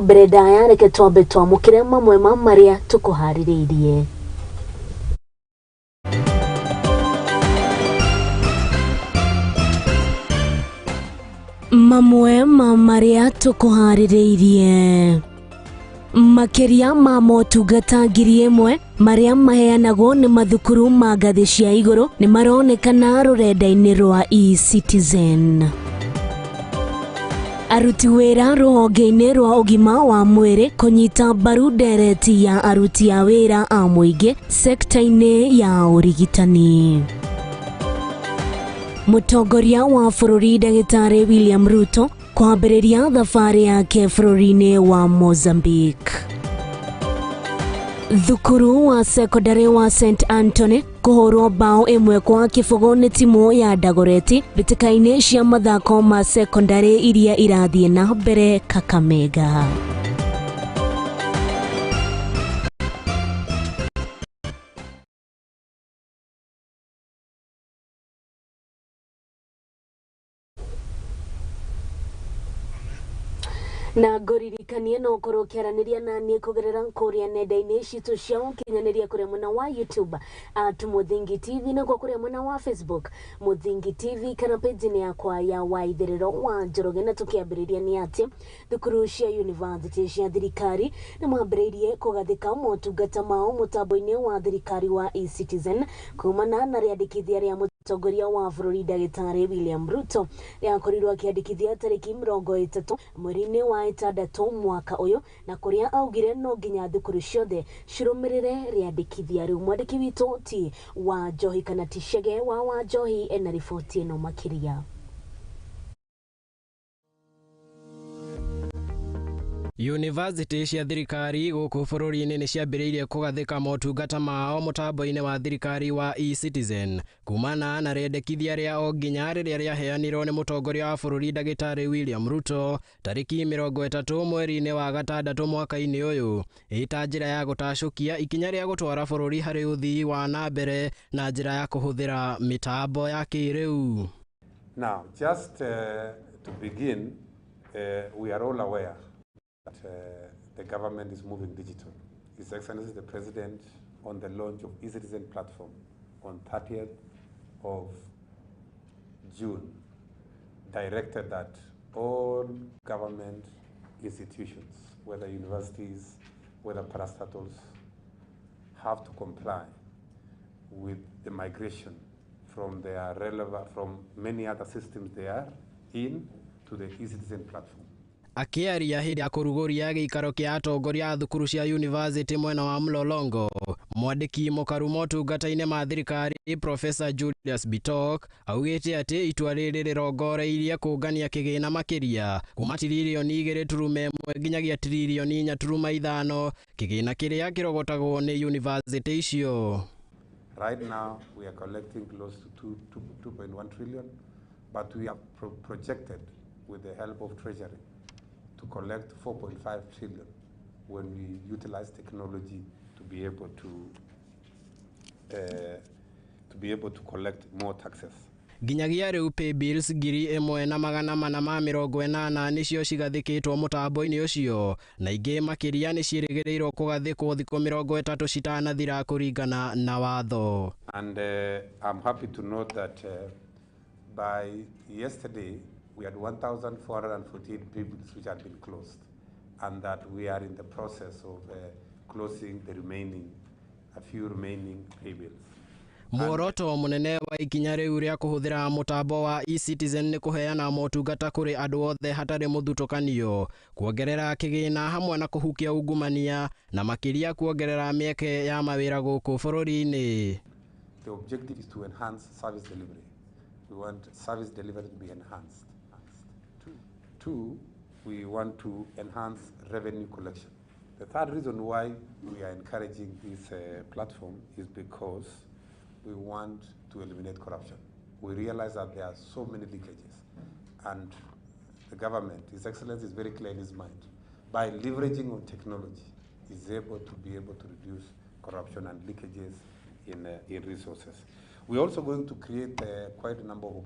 Mbere ndaya, reke twambe twamũkĩre mamwe ma marĩa tũkũharĩrĩirie. Mamwe ma marĩa tũkũharĩrĩirie: makĩria ma motungata 1000 marĩa maheanagwo nĩ mathukuru ma ngathĩ cia igũrũ nĩ maronekana rũrenda-inĩ rwa eCitizen. Aruti wĩra rũhonge-inĩ rwa ũgima wa mwĩrĩ kũnyita mbaru ndereti ya aruti a wĩra a mũingĩ sekta-inĩ ya ũrigitani. Mũtongoria wa bũrũri Ndagĩtarĩ William Ruto kwambĩrĩria thabarĩ yake bũrũri-inĩ wa Mozambique. Thukuru wa sekondari wa St Anthony kũhũrwo 1-0 nĩ timu ya Dagoretti mbĩtĩka-inĩ cia mathako ma sekondari iria irathiĩ na mbere Kakamega. Na ngũririkanie no ũkorwo ũkĩaranĩria na niĩ kũgerera kũrĩa nenda-inĩ citũ cia ũkinyanĩria, kũrĩa mwena wa YouTube @MũthingiTV, nakuo kũrĩa mwena wa Facebook Mũthingi TV, kana page-inĩ yakwa ya Waitherero wa Njoroge. Na tũkĩambĩrĩria nĩ atĩ thukuru cia university cia thirikari nĩ mambĩrĩirie kũgathĩka motungata mao mũtambo-inĩ wa thirikari wa eCitizen kumana na rĩandĩkithia rĩa mũtongoria wa bũrũri Ndagĩtarĩ William Ruto rĩakorirwo akĩandĩkithia tarĩki 30 mweri-inĩ wa ĩtandatũ mwaka ũyũ, na kũrĩa augire no nginya thukuru ciothe cirũmĩrĩre rĩandĩkithia rĩu. Mwandĩki witũ ti wa Njohi kana ti Chege wa Wanjohi ena riboti ĩno makĩria. Yunivasĩtĩ cia thirikari gũkũ bũrũri-inĩ nĩ ciambĩrĩirie kũgathĩka motungata mao mũtambo-inĩ wa thirikari wa eCitizen kumana na rĩendekithia rĩa o nginya rĩrĩa rĩaheanirwo nĩ mũtongoria wa bũrũri Ndagĩtarĩ William Ruto tarĩki 30 mweri-inĩ wa gatandatũ mwaka-inĩ ũyũ, ĩta njĩra ya gũtacũkia ikinya rĩa gũtwara bũrũri harĩ ũthii wa na mbere na njĩra ya kũhũthĩra mĩtambo ya kĩrĩu. Now, just to begin, we are all aware that the government is moving digital. His Excellency the President, on the launch of eCitizen platform on 30th of June, directed that all government institutions, whether universities, whether parastatals, have to comply with the migration from their relevant, from many other systems they are in to the eCitizen platform. Akĩaria hĩndĩ ya kũrugũria gĩikaro kĩa atongoria a thukuru cia yunivasĩtĩ mwena wa Mlolongo, mwandĩki mũkaru motungata-inĩ ma thirikari Professor Julius Bitok augĩte atĩ itua rĩrĩ rĩrongoreirie kũngania kĩgĩna makĩria kuma tiririoni 2.1 nginyagia tiririoni 4.5, kĩgĩna kĩrĩa kĩrogotagwo nĩ yunivasĩtĩ icio. Right now, we are collecting close to 2, 2.1 trillion, but we have projected, with the help of Treasury, to collect 4.5 trillion when we utilize technology to be able to collect more taxes. Nginyagia rĩu paybills 1480 nĩcio cigathĩkĩtwo mũtambo-inĩ ũcio, na ingĩ makĩria nĩ ciĩrĩgĩrĩirwo kũgathĩkwo thikũ 30 citanathira kũringana na watho. And I'm happy to note that by yesterday, we had 1,448 paybills which had been closed, and that we are in the process of closing the remaining, a few remaining paybills. Muoroto mũnene wa ikinya rĩu rĩa kũhũthĩra mũtambo wa eCitizen nĩ kũheana motungata kũrĩ andũ othe hatarĩ mũthutũkanio, kuongerera kĩgĩna hamwe na kũhukia ungumania, na makĩria kuongerera mĩeke ya mawĩra gũkũ bũrũri-inĩ. The objective is to enhance service delivery. We want service delivery to be enhanced. Two, we want to enhance revenue collection. The third reason why we are encouraging this platform is because we want to eliminate corruption. We realize that there are so many leakages, and the government, His Excellency is very clear in his mind, by leveraging on technology, is able to be able to reduce corruption and leakages in resources. We're also going to create quite a number of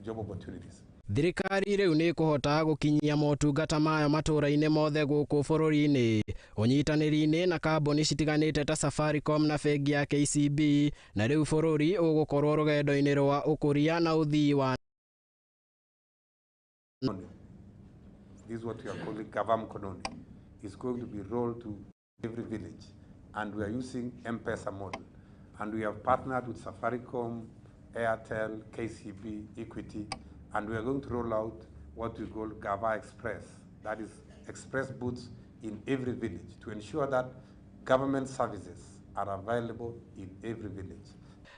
job opportunities. Thirikari rĩu nĩ ĩkũhota gũkinyia motungata mayo matũũra-inĩ mothe gũkũ bũrũri-inĩ ũnyitanĩri-inĩ na kambuni citiganĩte ta Safaricom na bengi ya KCB, na rĩu bũrũri ũgũkorwo rũgendo-inĩ rwa ũkũria na ũthii wa. This is what we are calling Gava Mkononi. It's going to be rolled to every village, and we are using M-Pesa model. And we have partnered with Safaricom, Airtel, KCB, Equity, and we are going to roll out what we call Gava Express. That is express booths in every village to ensure that government services are available in every village.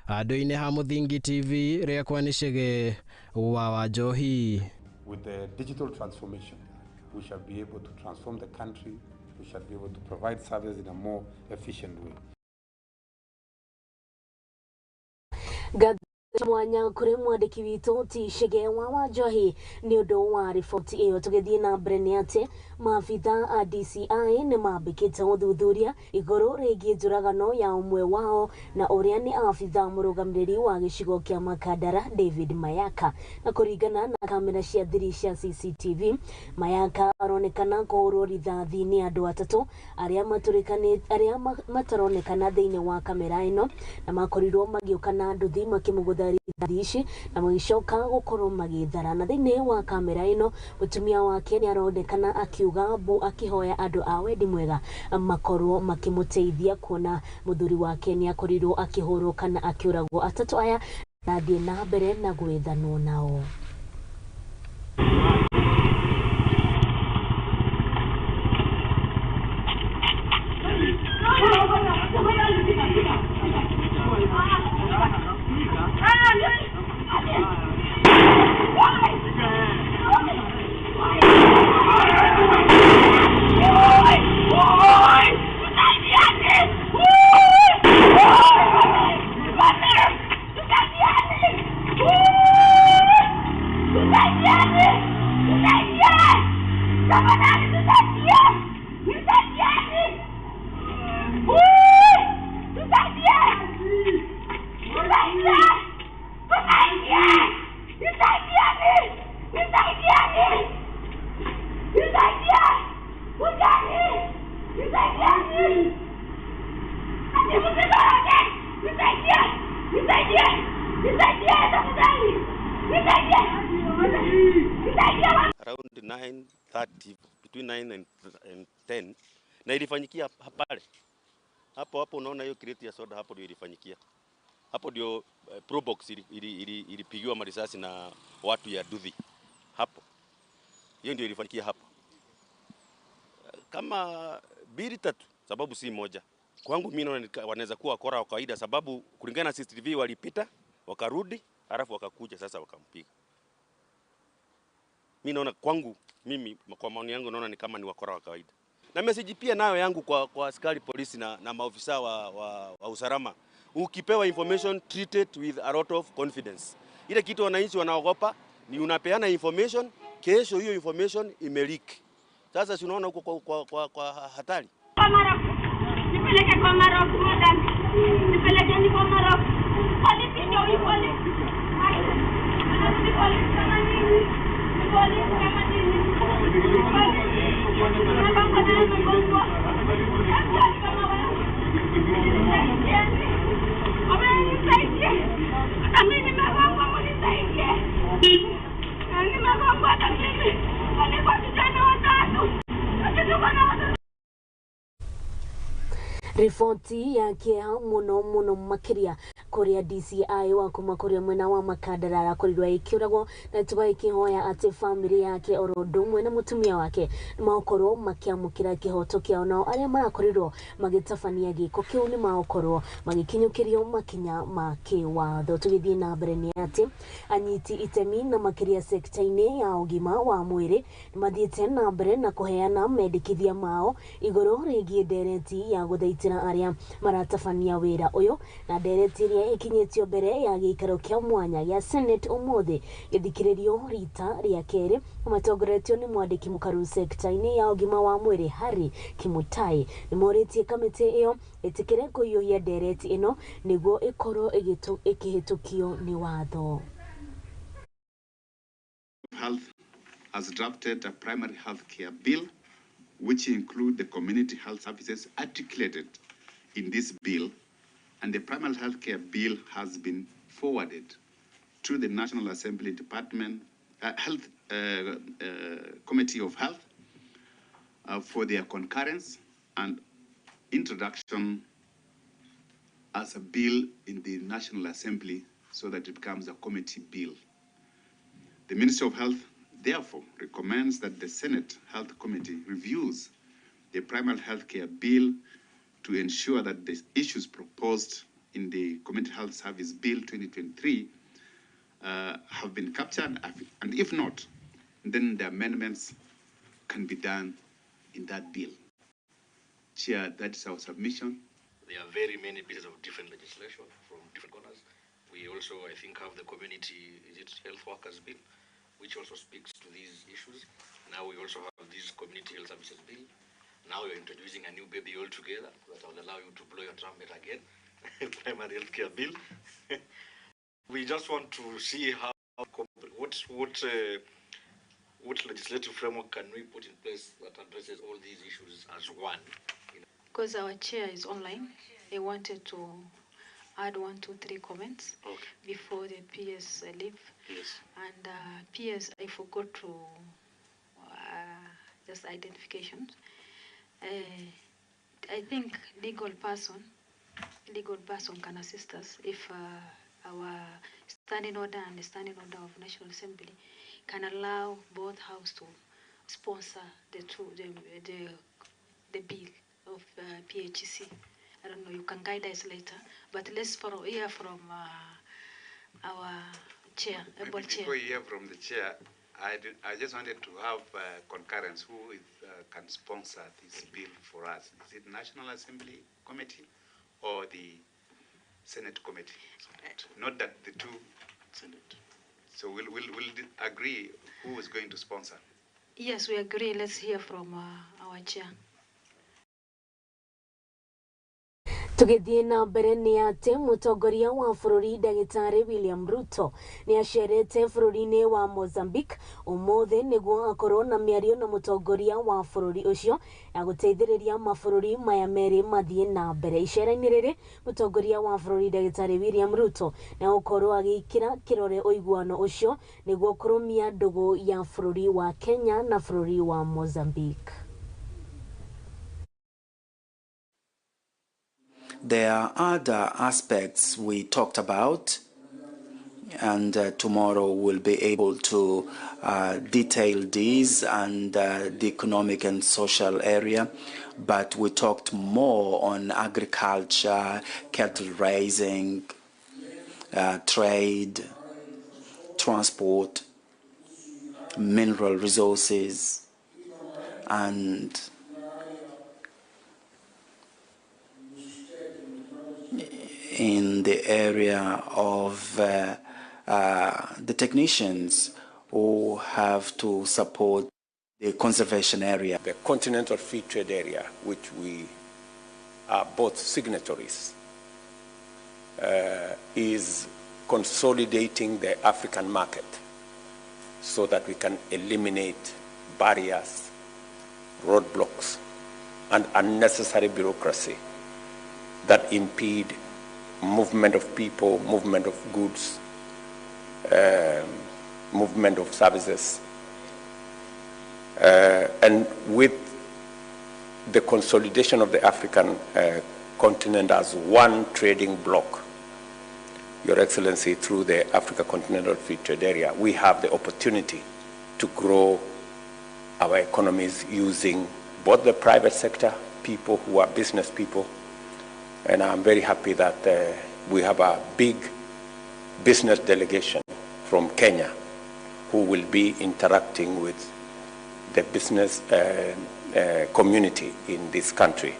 Handũ-inĩ ha Mũthingi TV, rĩakwa nĩ Chege wa Wanjohi. With the digital transformation, we shall be able to transform the country, we shall be able to provide services in a more efficient way. Mwanya kũrĩ mwandĩki witũ ti Chege wa Wanjohi nĩ ũndũ wa riboti ĩyo. Tũgĩthiĩ na mbere nĩ atĩ maabitha a DCI nĩ mambĩkĩte ũthuthuria igũrũ rĩgiĩ njũragano ya ũmwe wao na ũrĩa nĩ abitha mũrũgamĩrĩri wa gĩcigo kĩa Makandara David Mayaka. Na kũringana na kamera cia thiri cia CCTV, Mayaka aronekana kũhũrwo rithathi nĩ andũ atatũ arĩa mataronekana thĩinĩ wa kamera ĩno, na makorirwo magĩũka na nduthi makĩmũgũtha rithathi ici na magĩcoka gũkorwo magĩthara. Na thĩinĩ wa kamera ĩno mũtumia wake nĩ aronekana akiuga mbu akĩhoya andũ a wendi mwega makorwo makĩmũteithia kuona mũthuri wake nĩ akorirwo akĩhũrwo kana akĩũragwo. Atatũ aya nathiĩ na mbere na gwethanwo nao. Around 9:30, between 9 and 10, na ilifanyikia pale hapo hapo. Unaona hiyo crate ya soda hapo ndio ilifanyikia hapo, ndio Probox ilipigiwa marisasi na watu ya Duthi hapo. Hiyo ndio ilifanyikia hapo kama mbili tatu, sababu si moja. Kwangu mimi naona wanaweza kuwa wakora wa kawaida, sababu kulingana na CCTV walipita wakarudi, halafu wakakuja sasa wakampiga. Mimi naona kwangu mimi, kwa maoni yangu naona ni kama ni wakora wa kawaida. Na message pia nayo yangu kwa askari polisi na maofisa wa usalama, ukipewa information treat it with a lot of confidence. Ile kitu wananchi wanaogopa ni unapeana information, kesho hiyo information imeleak. Sasa si unaona huko kwa hatari. Nipeleke kwa Marok, madam. Nipelekeni kwa Marok. Polisi ndio hii polisi. Anarudi polisi kama nini? Ni polisi kama nini? Polisi. Kama kuna mgonjwa. Kama wewe. Nisaidieni. Amenisaidie. Hata mimi nimegongwa, mnisaidie. Nimegongwa hata mimi. Walikuwa vijana watatu. Lakini tuko na watoto. Riboti ya kĩeha mũno mũno makĩria kũrĩa DCI wa kuma kũrĩa mwena wa Makandara arakorirwo ĩkĩũragwo, na tũgagĩkĩhoya atĩ bamĩrĩ yake oro ũndũ ũmwe na mũtumia wake nĩmagũkorwo makĩamũkĩra kĩhoto kĩao, nao arĩa marakorirwo magĩtabania gĩko kĩu nĩmagũkorwo magĩkinyũkĩrio makinya ma kĩwatho. Tũgĩthiĩ na mbere nĩ atĩ anyiti itemi na makĩria sekta-inĩ ya ũgima wa mwĩrĩ nĩmathiĩte na mbere na kũheana mendekithia mao igũrũ rĩgiĩ ndereti ya gũthaitĩra arĩa maratabania wĩra ũyũ, na ndereti ĩrĩa ĩkinyĩtio mbere ya gĩikaro kĩa mwanya gĩa Senate ũmũthĩ gĩthikĩrĩrio rita rĩa kerĩ, matongoretio nĩ mwandĩki mũkaru sekta-inĩ ya ũgima wa mwĩrĩ Harry Kimutai. Nĩmorĩtie kamĩtĩ ĩyo ĩtĩkĩre kũiyũhia ndereti ĩno nĩguo ĩkorwo ĩkĩhĩtũkio nĩ watho. has drafted a primary health care bill, which include the community health services articulated in this bill, and the primary health care bill has been forwarded to the National Assembly Department, Health Committee of Health for their concurrence and introduction as a bill in the National Assembly so that it becomes a committee bill. The Ministry of Health therefore recommends that the Senate Health Committee reviews the primary health care bill to ensure that the issues proposed in the Community Health Service Bill 2023 have been captured, and if not, then the amendments can be done in that bill. Chair, that is our submission. There are very many pieces of different legislation from different corners. We also, I think, have the Community Health Workers Bill, which also speaks to these issues. Now we also have this Community Health Services Bill. Now we're introducing a new baby altogether that will allow you to blow your trumpet again, Primary Health Care Bill. We just want to see how, what legislative framework can we put in place that addresses all these issues as one. Because our chair is online, I wanted to add 1, 2, 3 comments before the PS leave. Yes. And PS, I forgot to just identification. I think legal person can assist us if our standing order and the standing order of National Assembly can allow both house to sponsor the bill of PHC. I don't know, you can guide us later, but let's hear from our chair, able chair. Before you hear from the chair, I just wanted to have concurrence. Who is, can sponsor this bill for us? Is it National Assembly Committee or the Senate Committee? Senate. Not that the two. Senate. So we'll agree who is going to sponsor. Yes, we agree. Let's hear from our chair. Tugithie na mbere ni ati mutongoria wa bururi Ndagĩtarĩ William Ruto ni acerete bururi-inĩ wa Mozambique umuthi niguo akorwo na mĩario na mutongoria wa bururi ucio ya guteithĩrĩria mabũrũri maya merĩ mathiĩ na mbere. Icera-inĩ rĩrĩ mutongoria wa bururi Ndagĩtarĩ William Ruto na gũkorwo agĩkĩra kĩrore ũiguano ũcio niguo kũrũmia ndũgũ ya bururi wa Kenya na bururi wa Mozambique. There are other aspects we talked about, and tomorrow we'll be able to detail these and the economic and social area. But we talked more on agriculture, cattle raising, trade, transport, mineral resources, and in the area of the technicians who have to support the conservation area. The Continental Free Trade Area, which we are both signatories, is consolidating the African market so that we can eliminate barriers, roadblocks, and unnecessary bureaucracy that impede movement of people, movement of goods, movement of services. And with the consolidation of the African continent as one trading bloc, Your Excellency, through the Africa Continental Free Trade Area, we have the opportunity to grow our economies using both the private sector, people who are business people, and I'm very happy that we have a big business delegation from Kenya who will be interacting with the business community in this country.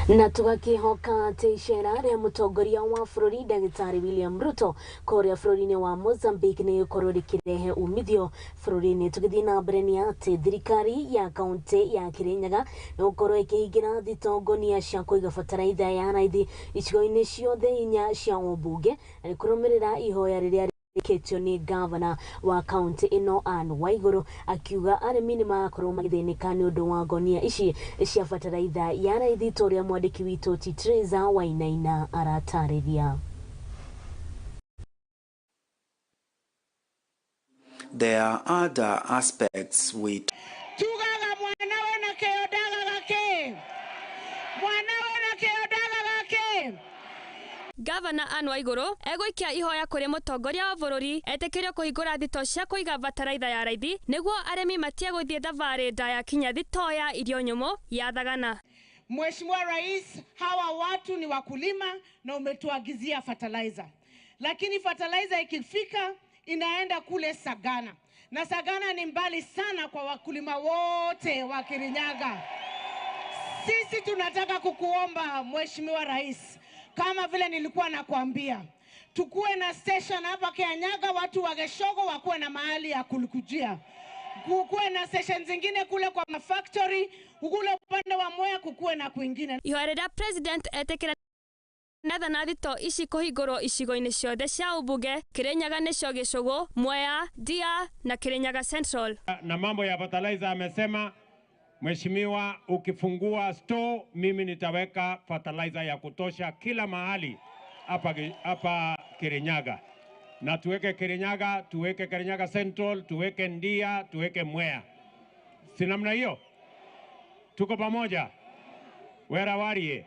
Na tugakihoka atĩ icera rĩa mũtongoria wa bũrũri ndagĩtarĩ William Ruto kũrĩa bũrũri-inĩ wa Mozambique nĩ gĩkorwo rĩkĩrehe umithio bũrũri-inĩ. Tũgĩthiĩ na mbere nĩ atĩ thirikari ya kaunti ya Kirinyaga nĩ gũkorwo ĩkĩhingĩra thitongonia cia kũiga bataraitha ya raithi icigo-inĩ ciothe inya cia ũmbunge na nĩ kũrũmĩrĩra ihoya rĩrĩa rĩkĩtio nĩ gavana wa kaunti ĩno Anne Waiguru, akiuga arĩmi nĩ marakorwo magĩthĩnĩka nĩ ũndũ wa ngonia ici cia bataraitha ya raithi, ta ũrĩa mwandĩki witũ Titreza Wainaina aratarĩria. There are other aspects we Tugaga mwana wena kĩo ndagaga kĩ, mwana wena kĩo ndagaga kĩ. Gavana Anne Waiguru egũikia ihoya kũrĩ mũtongoria wa bũrũri etĩkĩrio kũhingũra thitoo cia kũiga bataraitha ya raithi nĩguo arĩmi matige gũthiĩ thabarĩ ndaya kinya thitoo ya irio nyũmũ ya Thagana. Mheshimiwa Rais, hawa watu ni wakulima na umetuagizia fertilizer, lakini fertilizer ikifika inaenda kule Sagana, na Sagana ni mbali sana kwa wakulima wote wa Kirinyaga. Sisi tunataka kukuomba Mheshimiwa Rais, kama vile nilikuwa nakwambia, tukuwe na station hapa Kianyaga, watu wa Geshogo wakuwe na mahali ya kulikujia, kukuwe na station zingine kule kwa mafactory, kule upande wa Mwea kukuwe na kwingine. Ihoya rĩrĩa president etĩkĩra nathana thitoo ici kũhingũrwo icigo-inĩ ciothe cia ũmbunge Kirinyaga nĩcio Gĩcũgũ, Mwea, Ndia na Kirinyaga Central. Na mambo ya fertilizer amesema, Mheshimiwa, ukifungua store mimi nitaweka fertilizer ya kutosha kila mahali hapa Kirinyaga, na tuweke Kirinyaga, tuweke Kirinyaga Central, tuweke Ndia, tuweke Mwea. Si namna hiyo? Tuko pamoja? Wera warie.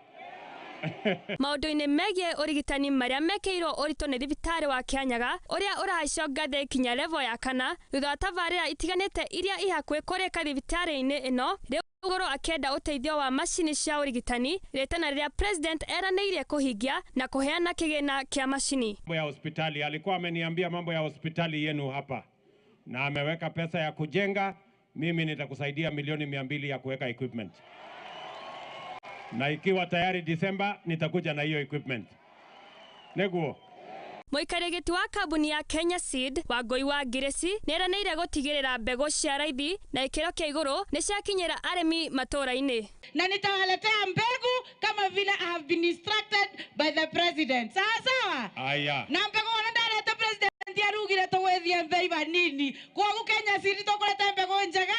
Maũndũ-inĩ megiĩ ũrigitani marĩa mekĩirwo ũritũ nĩ thibitarĩ wa Kianyaga ũrĩa ũrahaicio ngathĩ kinya level ya kana thutha wa tabarĩra itiganĩte iria ihakuhĩ kũrĩka thibitarĩ-inĩ ĩno, rĩu Waiguru akĩenda ũteithio wa macini cia ũrigitani, rĩtana rĩrĩa president eranĩire kũhingia na kũheana kĩgĩna kĩa macini. Mambo ya hospitali, alikuwa ameniambia mambo ya hospitali yenu hapa, na ameweka pesa ya kujenga. Mimi nitakusaidia 200 milioni ya kuweka equipment, na ikiwa tayari Disemba nitakuja na hiyo equipment. Neguo. Mũikarĩri gĩtĩ wa kambuni ya Kenya Seed Wangũi wa Ngirĩci nĩeranĩire gũtigĩrĩra mbegũ cia raithi na gĩkĩro kĩa igũrũ nĩciakinyĩra arĩmi matũũra-inĩ. Na nitawaletea mbegu kama vile I have been instructed by the president. Sawa sawa? Aya. Na mbegu ona ndarete president arugire tũgwĩthie mbei banini. Kwoguo Kenya Seed tũkũrete mbegũ njega,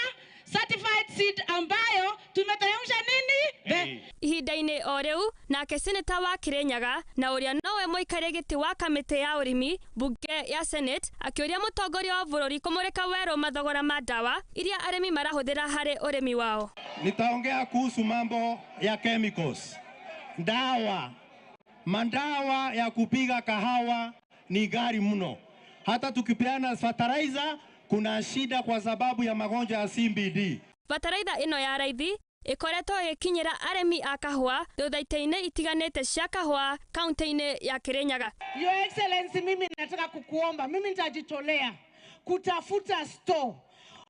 certified seed ambayo tumeteremsha nini? Hey. Ihinda-inĩ o rĩu nake seneta wa Kirinyaga na ũrĩa nowe mũikarĩri gĩtĩ wa kamĩtĩ ya ũrĩmi mbunge ya Senate akĩũria mũtongoria wa bũrũri kũmũrĩka werũ mathogora ma ndawa iria arĩmi marahũthĩra harĩ ũrĩmi wao. Nitaongea kuhusu mambo ya chemicals. Dawa, mandawa ya kupiga kahawa ni ghali mno. Hata tukipeana fertilizer kuna shida kwa sababu ya magonjwa ya CBD. Bataraitha ĩno ya raithi ĩkoretwo ĩgĩkinyĩra arĩmi a kahũa thutha-inĩ itiganĩte cia kahũa kaunti-inĩ ya Kirinyaga. Your Excellency, mimi nataka kukuomba, mimi nitajitolea kutafuta store.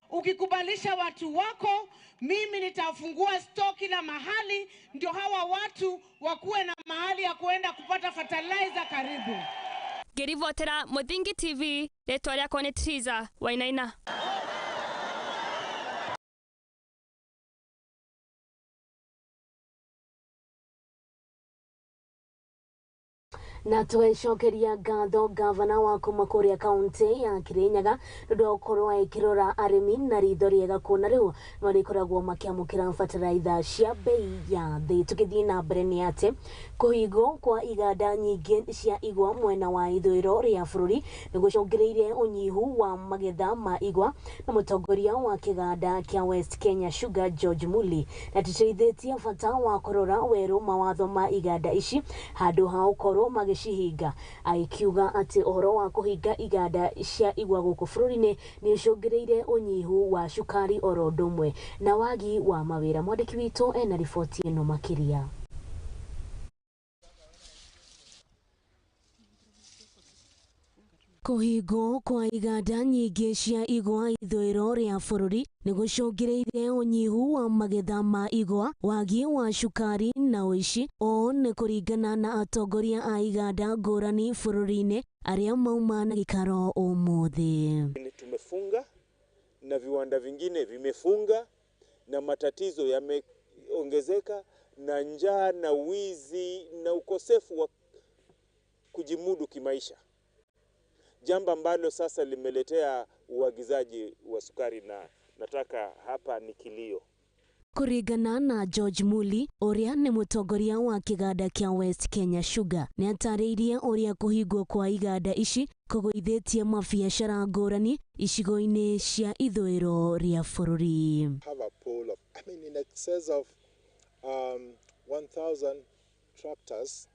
Ukikubalisha watu wako, mimi nitafungua store kila mahali, ndio hawa watu wakuwe na mahali ya kuenda kupata fertilizer karibu. Ngĩribotera Mũthingi TV, rĩtwa rĩakwa nĩ Triza Wainaina. Na twecokeria ngatho gavana wa kuma kũrĩa kaunti ya Kirinyaga nĩ ũndũ wa gũkorwo agĩkĩrora arĩmi na ritho rĩega, kuona rĩu marĩkoragwo makĩamũkĩra bataraitha cia bei ya thĩ. Tũgĩthiĩ na mbere nĩ atĩ kũhingwo kwa iganda nyingĩ cia igwa mwena wa ithũĩro rĩa bũrũri nĩ gũcũngĩrĩirie ũnyihu wa magetha ma igwa, na mũtongoria wa kĩganda kĩa West Kenya Sugar George Muli na tũteithĩtie bata wa kũrora werũ mawatho ma iganda ici handũ ha gũkorwo magĩcihinga, agĩkiuga atĩ ũhoro wa kũhinga iganda cia igwa gũkũ bũrũri-inĩ nĩ ũcũngĩrĩire ũnyihu wa cukari oro ũndũ ũmwe na wagi wa mawĩra. Mwandĩki witũ ena riboti ĩno makĩria. Kũhingwo kwa iganda nyingĩ cia igwa ithũĩro rĩa bũrũri nĩ gũcũngĩrĩirie ũnyihu wa magetha ma igwa, wagi wa cukari na ũici. Ũũ nĩ kũringana na atongoria a iganda ngũrani bũrũri-inĩ arĩa mauma na gĩikaro ũmũthĩ. Tumefunga na viwanda vingine vimefunga na matatizo yameongezeka na njaa na wizi na ukosefu wa kujimudu kimaisha, jambo ambalo sasa limeletea uagizaji wa sukari, na nataka hapa ni kilio. Kũringana na George Muli ũrĩa nĩ mũtongoria wa kĩganda kĩa West Kenya Sugar, nĩ atarĩirie ũrĩa kũhingwo kwa iganda ici kũgũithĩtie mabiacara ngũrani icigo-inĩ cia ithũĩro rĩa bũrũri. Have a pool of, I mean, in excess of 1,000 tractors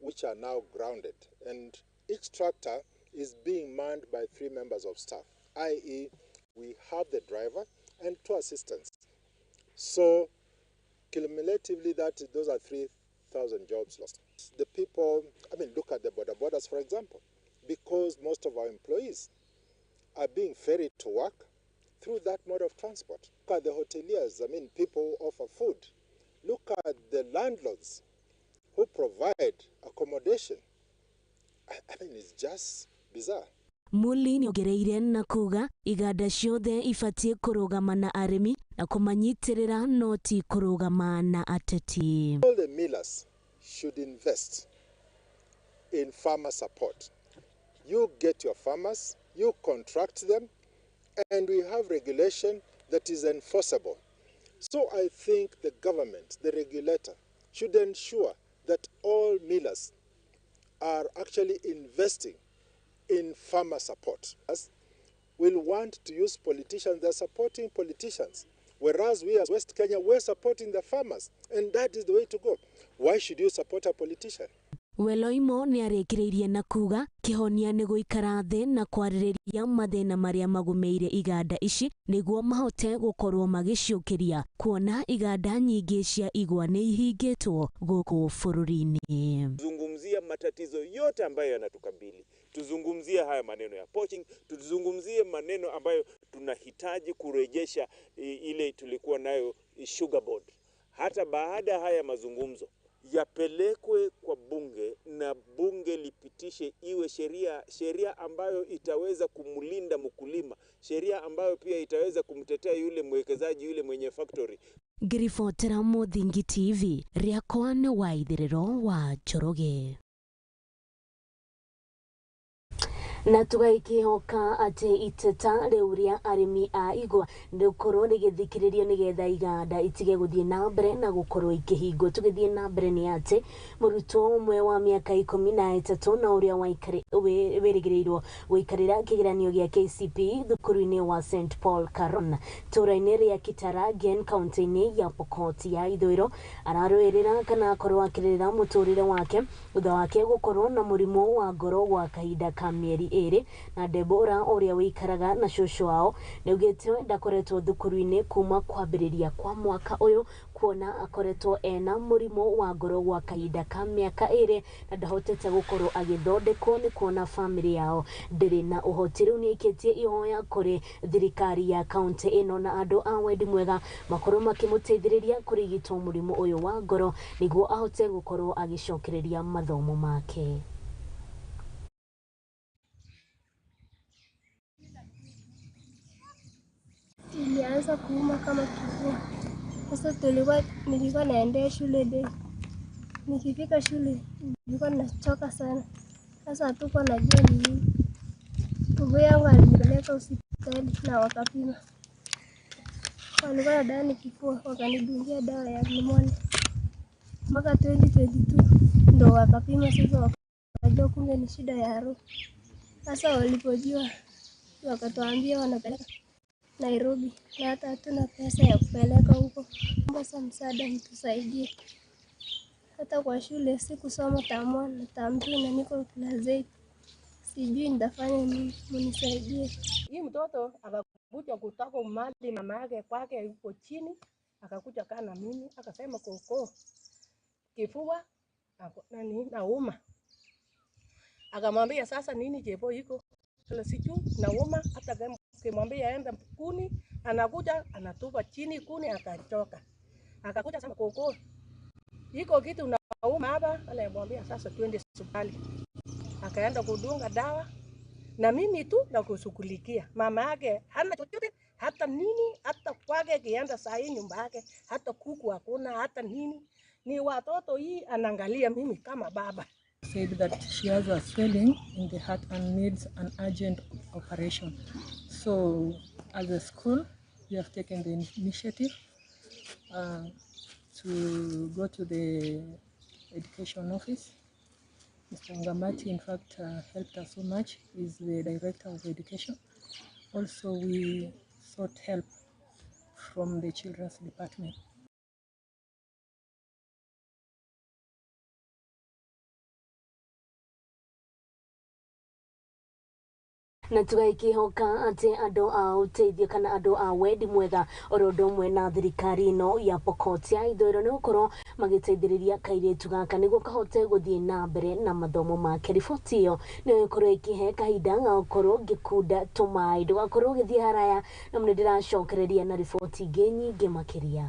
which are now grounded, and each tractor is being manned by 3 members of staff, i.e. we have the driver and 2 assistants. So cumulatively, those are 3,000 jobs lost. The people, I mean, look at the border borders, for example, because most of our employees are being ferried to work through that mode of transport. Look at the hoteliers, I mean, people who offer food. Look at the landlords who provide accommodation. I mean, it's just bizarre. Muli nĩongereire na kuga iganda ciothe ibatiĩ kũrũgama na arĩmi na kũmanyitĩrĩra no ti kũrũgama na ateti. All the millers should invest in farmer support. You get your farmers, you contract them, and we have regulation that is enforceable. So I think the government, the regulator, should ensure that all millers are actually investing in farmer support. Us will want to use politicians, they're supporting politicians, whereas we as West Kenya, we're supporting the farmers, and that is the way to go. Why should you support a politician? Weloimo nĩ arĩkĩrĩirie na kuga kĩhonia nĩ gũikara thĩ na kwarĩrĩria mathĩna marĩa magũmĩire iganda ici nĩguo mahote gũkorwo magĩciũkĩria, kuona iganda nyingĩ cia igwa nĩ ihingĩtwo gũkũ bũrũri-inĩ. Tuzungumzie matatizo yote ambayo yanatukabili, tuzungumzie haya maneno ya poaching, tuzungumzie maneno ambayo tunahitaji kurejesha ile tulikuwa nayo sugar board. Hata baada haya mazungumzo yapelekwe kwa bunge na bunge lipitishe iwe sheria, sheria ambayo itaweza kumlinda mkulima, sheria ambayo pia itaweza kumtetea yule mwekezaji, yule mwenye factory. Ngiribotera Muthingi TV, rĩakwa nĩ Waithĩrĩro wa Njoroge. Na tũgakĩhoka atĩ iteta rĩu rĩa arĩmi a igwa rĩkorwo rĩgĩthikĩrĩrio nĩgetha iganda itige gũthiĩ na mbere na gũkorwo ikĩhingwo. Tũgĩthiĩ na mbere nĩ atĩ mũrutwo ũmwe wa mĩaka 13 na ũrĩa wĩrĩgĩrĩirwo gũikarĩra kĩgeranio gĩa KCPE thukuru-inĩ wa St Paul Caron itũũra-inĩ rĩa Kitaragen kaunti-inĩ ya Pokot ya ithũĩro ararũĩrĩra kana akorwo akĩrĩrĩra mũtũrĩre wake thutha wake gũkorwo na mũrimũ wa ngoro gwa kahinda ka mĩeri 2. Na Debora ũrĩa wĩikaraga na cũcũ wao nĩaugĩte ndakoretwo thukuru-inĩ kuma kwambĩrĩria kwa mwaka ũyũ, kuona akoretwo ena mũrimũ wa ngoro gwa kahinda ka mĩaka 2 na ndahotete gũkorwo agĩthondekwo nĩ kuona bamĩrĩ yao ndĩrĩ na ũhoti. Rĩu nĩaikĩtie ihoya kũrĩ thirikari ya kaunti ĩno na andũ a wendi mwega makorwo makĩmũteithĩrĩria kũrigitwo mũrimũ ũyũ wa ngoro nĩguo ahote gũkorwo agĩcokereria mathomo make. Ilianza kuuma kama kifua. Sasa nilikuwa naendea shule day. Nikifika shule nilikuwa nachoka sana. Sasa hatukuwa najua ni nini. Ndugu yangu alinipeleka hospitali na wakapima. Walikuwa nadhani kifua, wakanidungia dawa ya pneumonia. Mpaka 2022 ndo wakapima sasa, wakajua kumbe ni shida ya roho. Sasa walipojua wakatuambia wanapeleka Nairobi, na hata hatuna pesa ya kupeleka huko. Sasa msaada mtusaidie. Hata kwa shule sikusoma term 1 na term 2 na niko class 8. Sijui nitafanya nini, mnisaidie. Hii mtoto akakuja kutoka mali mama yake kwake yuko chini, akakuja kaa na mimi akasema koko kifua nani nauma. Akamwambia sasa nini Chebo iko? Sasa sijui nauma, hata kama ukimwambia aende kuni anakuja anatupa chini kuni akachoka. Akakuja sema koko iko kitu nauma hapa, anamwambia sasa twende hospitali. Akaenda kudunga dawa na mimi tu na kushughulikia. Mama yake hana chochote hata nini, hata kwake kienda saa hii nyumba yake hata kuku hakuna hata nini, ni watoto hii anaangalia mimi kama baba. Said that she has a swelling in the heart and needs an urgent operation. So, as a school, we have taken the initiative to go to the education office. Mr. Ngamati, in fact, helped us so much. He's the director of education. Also, we sought help from the children's department. Na tũgakĩhoka atĩ andũ a ũteithio kana andũ a wendi mwega oro ũndũ ũmwe na thirikari ĩno ya Pokot ya ithũĩro nĩ gũkorwo magĩteithĩrĩria kairĩtu gaka nĩguo kahote gũthiĩ na mbere na mathomo make. Riboti ĩyo nĩyo ĩkorwo ĩkĩhe kahinda ga gũkorwo ngĩkunda tũmaĩ, ndũgakorwo ũgĩthiĩ haraya na nĩ ndĩracokereria na riboti ingĩ nyingĩ makĩria.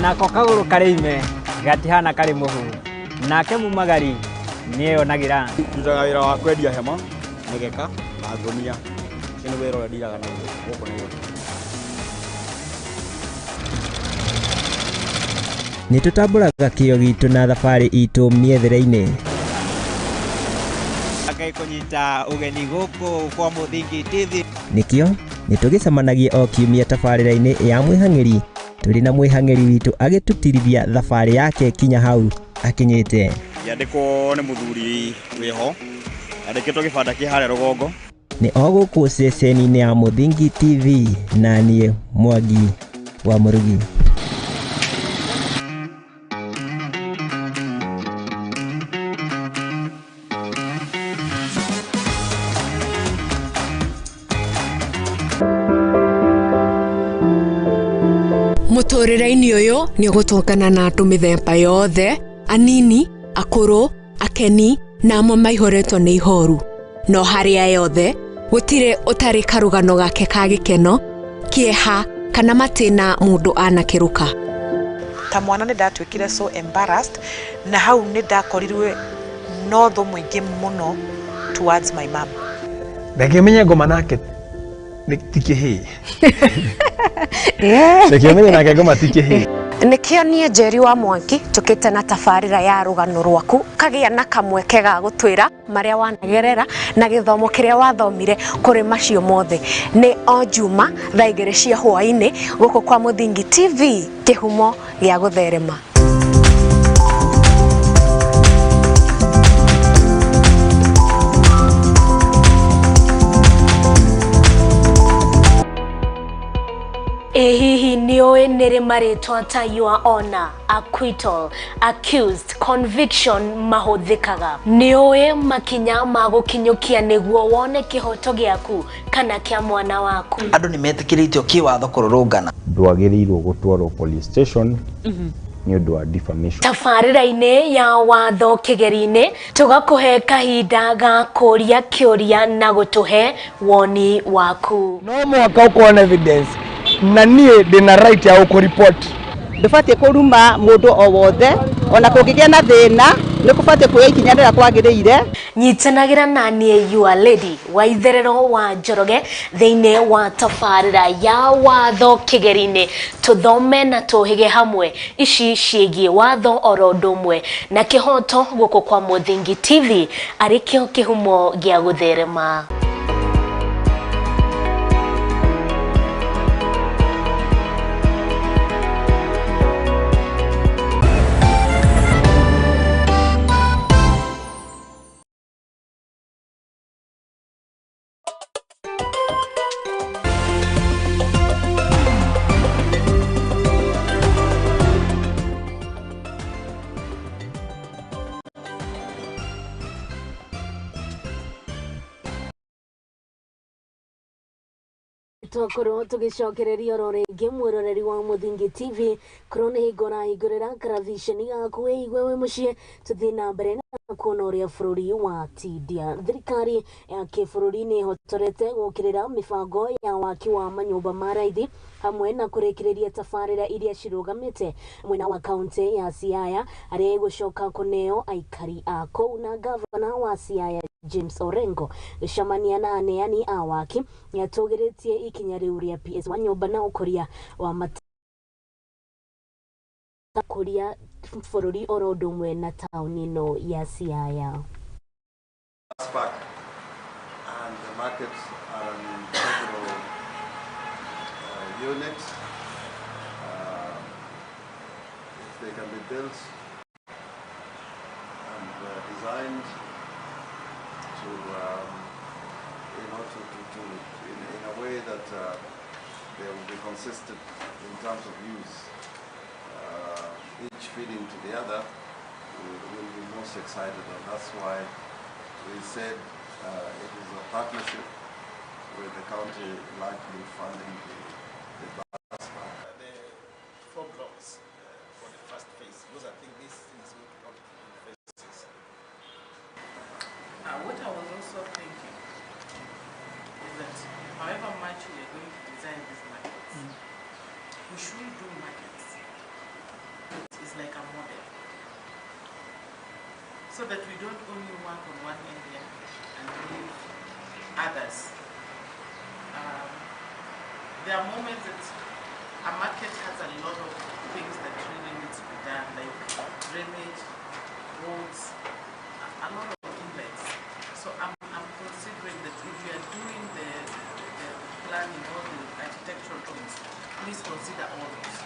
Nako kagũrũ karĩ ime gatihana karĩ mũhu, nake mumagari nĩeyonagĩra. Ndutaga wĩra wa kwendia hema, mĩgeka na ngũnia. Ũcio nĩ wĩra ũrĩa ndiraga naguo gũkũ Nairobi. Nĩ tũtambũraga kĩyo gitũ na thabarĩ itũ mĩethere-inĩ. Ngai kũnyita ũgeni gũkũ kwa Mũthingi TV. Nĩkĩo nĩ tũgĩcemanagia o kiumia tabarĩra-inĩ ya mwĩhang'ĩri tũrĩ na mwĩhang'ĩri witũ agĩtũtirithia thabarĩ yake kinya hau akinyĩte. Ngĩandĩkwo nĩ mũthuri wĩho, andĩkĩtwo gĩbanda kĩ harĩa rũgongo. Nĩ o gũkũ ceceni-inĩ ya Mũthingi TV na niĩ Mwangi wa Mũrugi. Mũtũrĩre-inĩ ũyũ nĩ ũgũtũngana na andũ mĩthemba yothe, anini, akũrũ, akeni na amwe maihũrĩtwo nĩ ihoru. No harĩa yothe gũtirĩ ũtarĩ karũgano gake ka gĩkeno, kĩeha kana matĩna mũndũ anakĩrũka. Ta mwana nĩ ndatuĩkire so embarrassed na hau nĩ ndakorirwe no thũ mũingĩ mũno towards my mom. Reke menye ngoma nake ti kĩhĩĩ. Reke menye nake ngoma ti kĩhĩĩ. Nĩkĩo niĩ Njeri wa Mwangi tũkĩte na tabarĩra ya rũgano rwaku kagĩa na kamweke ga gũtwĩra marĩa wanagerera na gĩthomo kĩrĩa wathomire kũrĩ macio mothe. Nĩ o Juma thaa 2 cia hwaĩ-inĩ gũkũ kwa Mũthingi TV, kĩhumo gĩa gũtherema. Ĩ hihi nĩ ũĩ nĩ rĩ marĩtwa ta your honor, acquittal, accused, conviction mahũthĩkaga? Nĩ ũĩ makinya ma gũkinyũkia nĩguo wone kĩhoto gĩaku kana kĩa mwana waku? Andũ nĩ metĩkĩrĩtio kĩwatho kũrũrũngana. Ndwagĩrĩirwo gũtwarwo police station nĩ ũndũ wa defamation. Tabarĩra-inĩ ya watho kĩgeri-inĩ tũgakũhe kahinda ga kũria kĩũria na gũtũhe woni waku. No mũhaka ũkorwo na evidence na niĩ ndĩna right ya gũkũripoti. Ndũbatiĩ kũruma mũndũ o wothe ona kũngĩgĩa na thĩna nĩ kũbatiĩ kuoya ikinya rĩrĩa kwagĩrĩire. Nyitanagĩra na niĩ your lady wa itherero wa Njoroge thĩinĩ wa tabarĩra ya watho kĩgeri-inĩ, tũthome na tũhĩge hamwe ici ciĩgiĩ watho oro ũndũ ũmwe na kĩhoto gũkũ kwa Mũthingi TV arĩ kĩo kĩhumo gĩa gũtherema. Twakorwo tugicokereria oro ringi mwiroreri wa Muthingi TV korwo nĩ hingo ũrahingũrĩra karaviceni gaku wĩigue wĩ mũciĩ tũthiĩ na mbere na kuona ũrĩa bũrũri wa tindia. Thirikari ya kĩbũrũri nĩ ĩhotorete gũkĩrĩra mĩbango ya waki wa manyũmba ma raithi hamwe na kũrĩkĩrĩria tabarĩra iria cirũgamĩte mwena wa kaunti ya Siaya arĩa ĩgũcoka kũneo aikari a kũu. Na gavana wa Siaya James Orengo gĩcemania na aneani a waki nĩatũgĩrĩtie ikinya rĩu rĩa PS wa nyũmba na ũkũria wa matakũria bũrũri oro ũndũ ũmwe na taũni ĩno ya Siaya. Park and the markets are an integral unit. If they can be built and designed to, you know, to in a way that they will be consistent in terms of use, each feeding to the other, we will be most excited, and that's why we said it is a partnership with the county largely funding the bus park. The 4 blocks for the first phase, because I think this is going to come in phases. What I was also thinking is that however much we are going to design these markets, we should do markets. It is like a model, so that we don't only work on one area and leave others. There are moments that a market has a lot of things that really need to be done, like drainage, roads, a lot of inlets. So I'm considering that if you are doing the planning or the architectural drawings, please consider all those.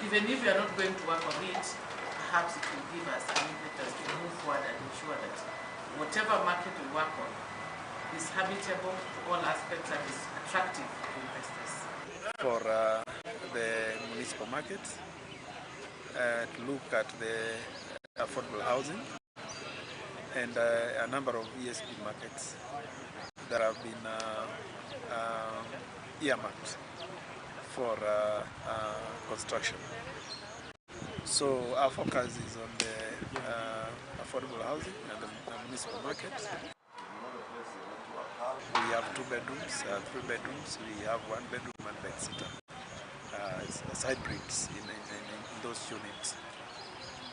Even if you are not going to work on it, perhaps it will give us an impetus to move forward and ensure that whatever market we work on is habitable to all aspects and is attractive to investors. For the municipal market, to look at the affordable housing and a number of ESP markets that have been earmarked for construction. So our focus is on the affordable housing and the municipal market. We have 2 bedrooms, 3 bedrooms, we have 1 bedroom and bedsitter, side bricks in those units.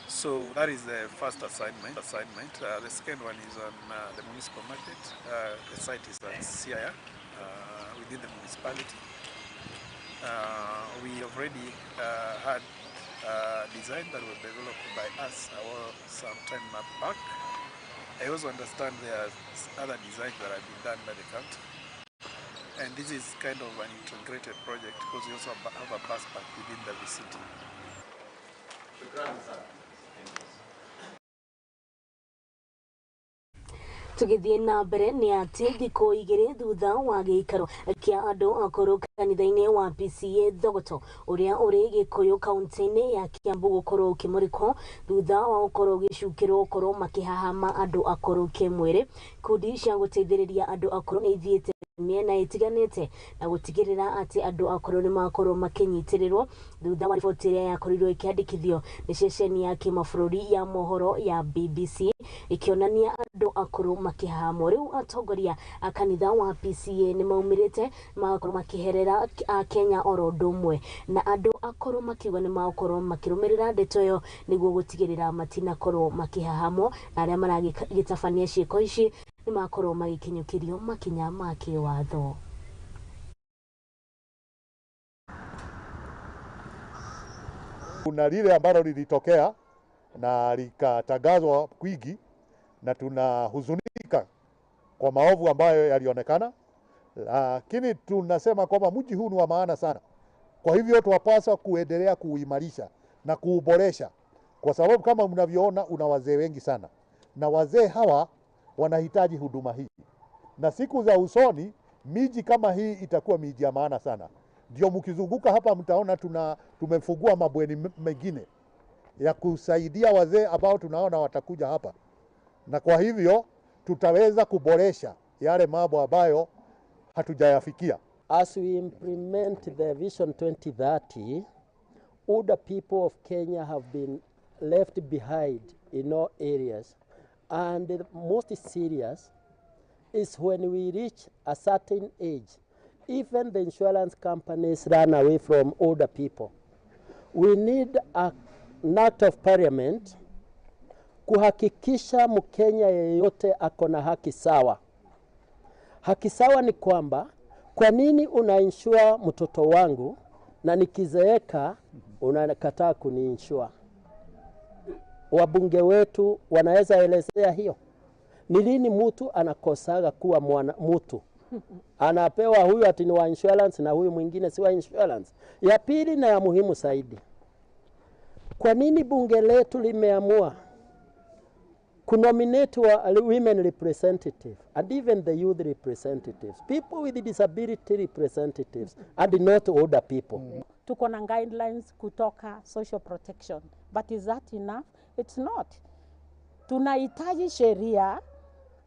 So that is the first assignment. The second one is on the municipal market. The site is at Siaya, within the municipality. We already had a design that was developed by us some time back. I also understand there are other designs that have been done by the county. And this is kind of an integrated project because we also have a bus park within the vicinity. Tugithie na mbere nĩ atĩ thikũ igĩrĩ thutha wa gĩikaro kĩa andũ akũrũ kanitha-inĩ wa PCA Thogoto ũrĩa ũrĩ Gĩkũyũ kaunti-inĩ ya Kiambu gũkorwo ũkĩmũrĩkwo thutha wa gũkorwo ũgĩcukĩrwo gũkorwo makĩhahama andũ akũrũ kĩmwĩrĩ. Ikundi cia gũteithĩrĩria andũ akũrũ nĩ ithiĩte mĩena ĩtiganĩte na gũtigĩrĩra atĩ andũ akũrũ nĩ makorwo makĩnyitĩrĩrwo thutha wa riboti ĩrĩa yakorirwo ĩkĩandĩkithio nĩ ceceni ya kĩmabũrũri ya mohoro ya BBC ĩkĩonania andũ akũrũ makĩhahamwo. Rĩu atongoria a kanitha wa PCA nĩ maumĩrĩte magakorwo makĩherera Akenya oro ũndũ ũmwe na andũ akũrũ makiuga nĩ magũkorwo makĩrũmĩrĩra ndeto ĩyo nĩguo gũtigĩrĩra matinakorwo makĩhahamwo na arĩa maragĩtabania ciĩko ici nĩ makorwo magĩkinyũkĩrio makinya ma kĩwatho. Kuna lile ambalo lilitokea na likatangazwa kwingi, na tunahuzunika kwa maovu ambayo yalionekana, lakini tunasema kwamba mji huu ni wa maana sana. Kwa hivyo twapaswa kuendelea kuimarisha na kuuboresha, kwa sababu kama mnavyoona una wazee wengi sana, na wazee hawa wanahitaji huduma hii, na siku za usoni miji kama hii itakuwa miji ya maana sana. Ndio mkizunguka hapa mtaona tumefungua mabweni mengine ya kusaidia wazee ambao tunaona watakuja hapa, na kwa hivyo tutaweza kuboresha yale mambo ambayo hatujayafikia. As we implement the Vision 2030, older people of Kenya have been left behind in all areas. And the most serious is when we reach a certain age, even the insurance companies run away from older people. We need an act of parliament kuhakikisha Mkenya yeyote ako na haki sawa. Haki sawa ni kwamba kwa nini unainsure mtoto wangu na nikizeeka unakataa kuniinsure? Wabunge wetu wanaweza elezea hiyo. Ni lini mtu anakosaga kuwa mwana mtu? Anapewa huyu ati ni wa insurance na huyu mwingine si wa insurance. Ya pili na ya muhimu zaidi, kwa nini bunge letu limeamua kunominate wa women representative and even the youth representatives, people with disability representatives and not older people? Tuko na guidelines kutoka social protection, but is that enough? It's not. Tunahitaji sheria,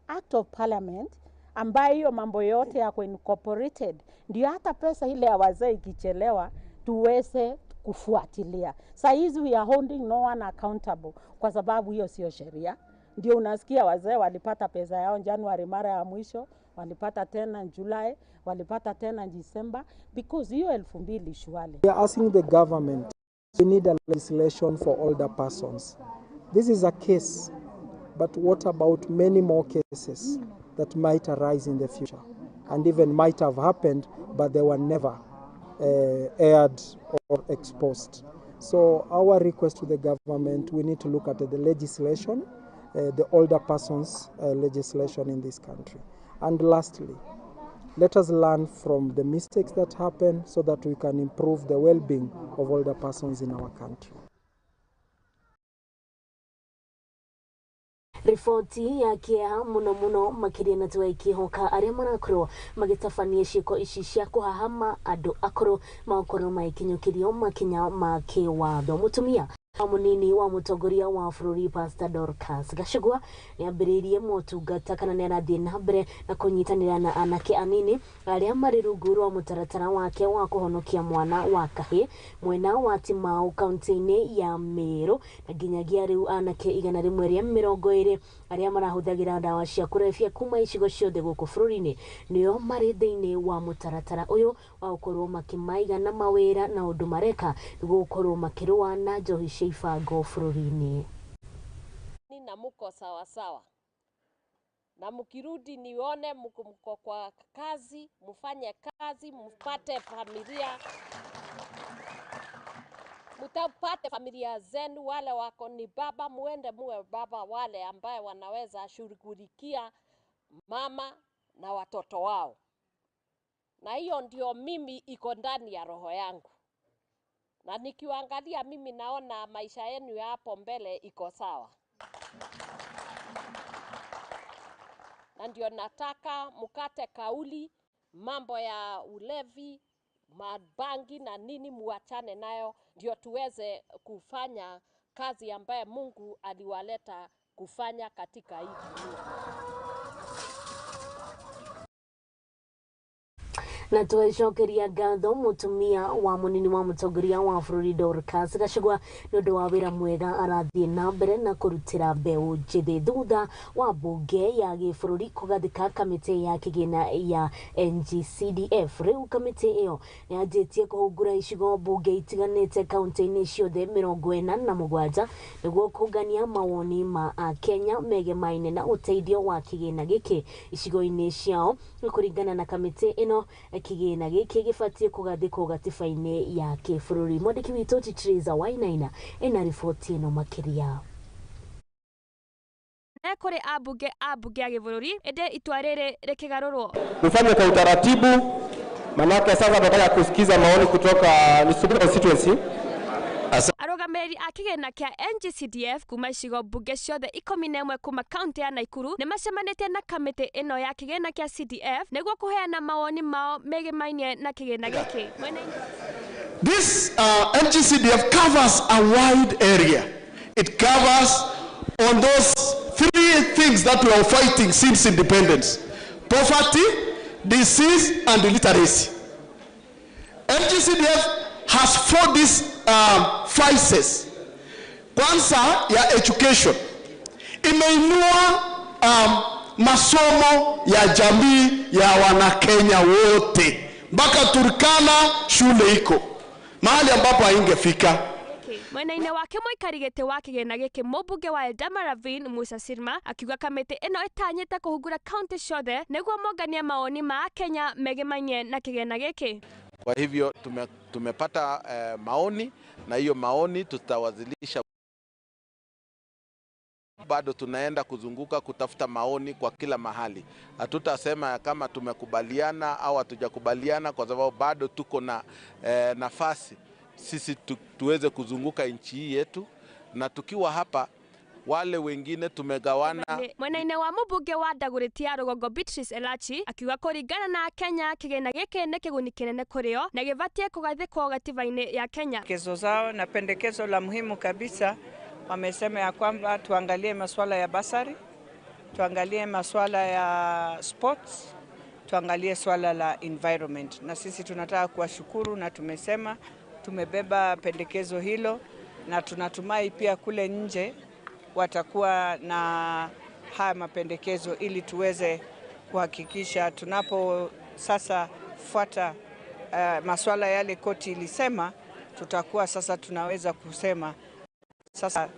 act of parliament, ambayo hiyo mambo yote yako incorporated, ndio hata pesa ile ya wazee ikichelewa tuweze kufuatilia. Saa hizi we are holding no one accountable kwa sababu hiyo sio sheria. Ndio unasikia wazee walipata pesa yao Januari mara ya mwisho, walipata tena July, walipata tena December, because hiyo 2000 shwali. We are asking the government, we need a legislation for older persons. This is a case, but what about many more cases that might arise in the future and even might have happened, but they were never aired or exposed. So our request to the government, we need to look at the legislation, the older persons legislation in this country. And lastly, let us learn from the mistakes that happen so that we can improve the well-being of older persons in our country. Riboti ya kĩeha mũno mũno makĩria na tũgaikihoka arĩa marakorwo magĩtabania ciĩko ici cia kũhahama andũ akũrũ magakorwo magĩkinyũkĩrio makinya ma kĩwatho. Mũtumia wa mũnini wa mũtongoria wa bũrũri Pastor Dorcas Gachagua nĩambĩrĩirie motungata kana nĩarathiĩ na mbere na kũnyitanĩra na anake anini arĩa marĩ rungu rwa mũtaratara wake wa kũhonokia mwana wa kahĩĩ mwena wa Timau kaunti-inĩ ya Meru, na nginyagia rĩu anake 120 arĩa marahũthagĩra ndawa cia kũrebia kuma icigo ciothe gũkũ bũrũri-inĩ nĩo marĩ thĩinĩ wa mũtaratara ũyũ wa gũkorwo makĩmaiga na mawĩra na ũndũ mareka nĩguo gũkorwo makĩrũa na njohi cia ibango bũrũri-inĩ. Na muko sawa sawa, na mukirudi nione mko kwa kazi, mufanye kazi, mupate familia, mutapate familia zenu. Wale wako ni baba, muende muwe baba wale ambaye wanaweza shughulikia mama na watoto wao. Na hiyo ndio mimi iko ndani ya roho yangu, na nikiwaangalia mimi naona maisha yenu ya hapo mbele iko sawa. Na ndio nataka mukate kauli, mambo ya ulevi, mabangi na nini muachane nayo, ndio tuweze kufanya kazi ambaye Mungu aliwaleta kufanya katika hii dunia. Na twecokeria ngatho mutumia wa munini wa mutongoria wa bũrũri Dorcas Gachagua nĩ ũndũ wa wĩra mwega arathiĩ na mbere na kũrutĩra mbeũ njĩthĩ thutha wa mbunge ya gĩbũrũri kũgathĩka kamĩtĩ ya kĩgĩna ya NGCDF. Rĩu kamĩtĩ ĩyo nĩyanjĩtie kũhungura icigo mbunge itiganĩte kaunti-inĩ ciothe 47 nĩguo kũngania mawoni ma Akenya megemaine na ũteithio wa kĩgĩna gĩkĩ icigo-inĩ ciao. Kũringana na kamĩtĩ ĩno, kĩgĩna gĩkĩ gĩbatiĩ kũgathĩkwo gatiba-inĩ ya kĩbũrũri. Mwandĩki witũ Teresa Wainaina ena riboti ĩno makĩria. Kũrĩ ambunge a gĩbũrũri ĩndĩ itua rĩrĩ rĩkĩgarũrwo. Tufanye kwa utaratibu, manake sasa tunataka kusikiza maoni kutoka Nisubiri constituency. Arũgamĩrĩri a kĩgĩna kĩa NGCDF kuma icigo mbunge ciothe 11 kuma kaunti ya Nakuru nĩmacemanĩtie na kamĩtĩ ĩno ya kĩgĩna kĩa CDF nĩguo kũheana mawoni mao megemainie na kĩgĩna gĩkĩ. This NGCDF covers a wide area. It covers on those three things that we are fighting since independence: poverty, disease, and illiteracy. NGCDF has four these vices. Kwanza ya education imeinua masomo ya jamii ya Wanakenya wote mpaka Turkana shule iko mahali ambapo haingefika. Mwena-inĩ wake mũikari gĩtĩ wa kĩgĩna gĩkĩ mũmbunge wa Eldama Ravine Musa Sirma akiuga kamĩtĩ ĩno ĩtanyĩte kũhungura kaunti ciothe nĩguo monganie mawoni ma Akenya megemainie na kĩgĩna gĩkĩ. Kwa hivyo tumepata maoni na hiyo maoni tutawasilisha. Bado tunaenda kuzunguka kutafuta maoni kwa kila mahali. Hatutasema kama tumekubaliana au hatujakubaliana kwa sababu bado tuko na nafasi sisi tuweze kuzunguka nchi hii yetu, na tukiwa hapa wale wengine tumegawana. Mwena-inĩ wa mũmbunge wa Dagoretti ya Rũgongo Beatrice Elachi akiuga kũringana na Kenya kĩgĩna gĩkĩ nĩ kĩguni kĩnene kũrĩ o na gĩbatiĩ kũgathĩkwo gatiba-inĩ ya Kenya. Pendekezo zao na pendekezo la muhimu kabisa wamesema ya kwamba tuangalie masuala ya basari, tuangalie masuala ya sports, tuangalie swala la environment. Na sisi tunataka kuwashukuru na tumesema tumebeba pendekezo hilo na tunatumai pia kule nje watakuwa na haya mapendekezo ili tuweze kuhakikisha tunapo sasa fuata masuala yale koti ilisema, tutakuwa sasa tunaweza kusema sasa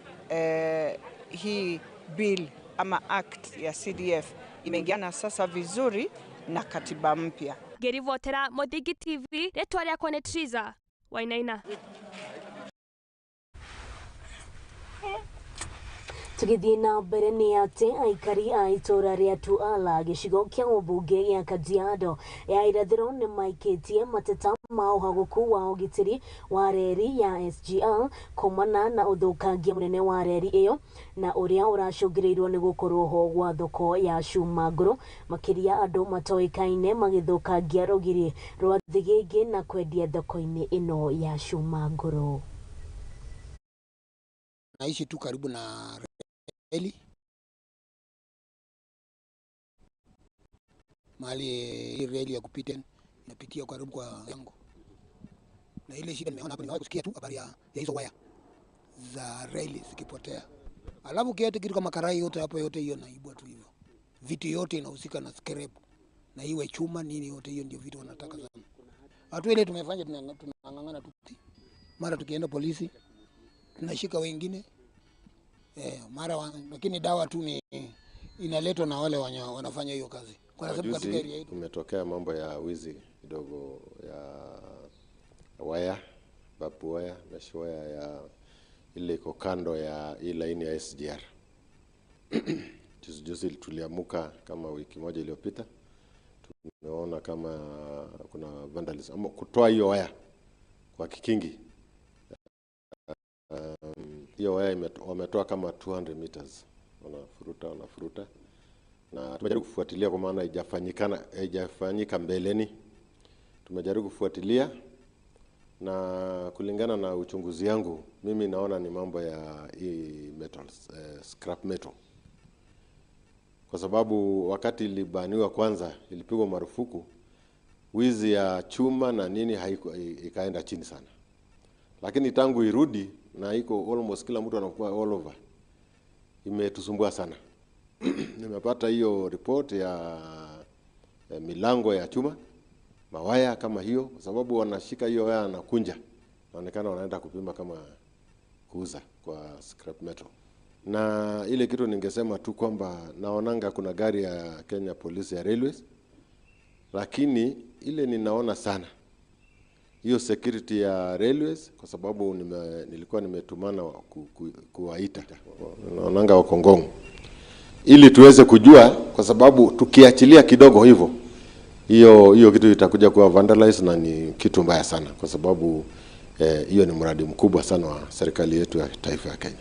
hii bill ama act ya CDF imeingiana sasa vizuri na katiba mpya. Ngĩribotera Mũthingi TV, rĩtwa rĩakwa nĩ Triza Wainaina. Tũgĩthiĩ na mbere nĩ atĩ aikari a itũũra rĩa Tuala gĩcigo kĩa ũmbunge gĩa Kajiado ya irathĩro nĩ maikĩtie mateta ma ũhagũku wa ũgitĩri wa reri ya SGR kumana na ũthũkangia mũnene wa reri ĩyo na ũrĩa ũracũngĩrĩirio nĩ gũkorwo ho gwa thoko ya cuma ngũrũ, makĩria andũ matoĩkaine magĩthũkangia rũgiri rwa thĩgĩngĩ na kwendia thoko-inĩ ĩno ya cuma ngũrũ. Naishi tu karibu na reli mahali hii reli ya kupita inapitia karibu kwa yangu, na ile shida nimeona hapo, nimewahi kusikia tu habari ya hizo waya za reli zikipotea, alafu kiatu kitu kama karai yote hapo yote hiyo naibwa tu hivyo, vitu yote inahusika na scrap na iwe chuma nini yote hiyo ndio vitu wanataka sana. Watu ile tumefanya tunang'ang'ana tu, mara tukienda polisi tunashika wengine mara lakini dawa tu ni inaletwa na wale wanafanya hiyo kazi. Kwa sababu katika area yetu kumetokea mambo ya wizi kidogo ya waya, babu waya, mesh waya ya ile iko kando ya hii laini ya SGR. Juzi tuliamuka kama wiki moja iliyopita, tumeona kama kuna vandalism ama kutoa hiyo waya kwa kikingi. Hiyo waya wametoa kama 200 meters, wanafuruta na tumejaribu kufuatilia kwa maana haijafanyika mbeleni. Tumejaribu kufuatilia na kulingana na uchunguzi yangu mimi naona ni mambo ya hii metals, scrap metal, kwa sababu wakati ilibaniwa kwanza ilipigwa marufuku, wizi ya chuma na nini ikaenda chini sana, lakini tangu irudi na iko almost kila mtu anakuwa all over, imetusumbua sana. Nimepata hiyo report ya milango ya chuma, mawaya kama hiyo, kwa sababu wanashika hiyo waya na kunja, naonekana wanaenda kupima kama kuuza kwa scrap metal. Na ile kitu ningesema tu kwamba naonanga kuna gari ya Kenya Police ya Railways, lakini ile ninaona sana hiyo security ya Railways, kwa sababu nilikuwa nimetumana kuwaita naonanga wako Ngong ili tuweze kujua, kwa sababu tukiachilia kidogo hivyo hiyo kitu itakuja kuwa vandalized na ni kitu mbaya sana, kwa sababu hiyo ni mradi mkubwa sana wa serikali yetu ya taifa ya Kenya.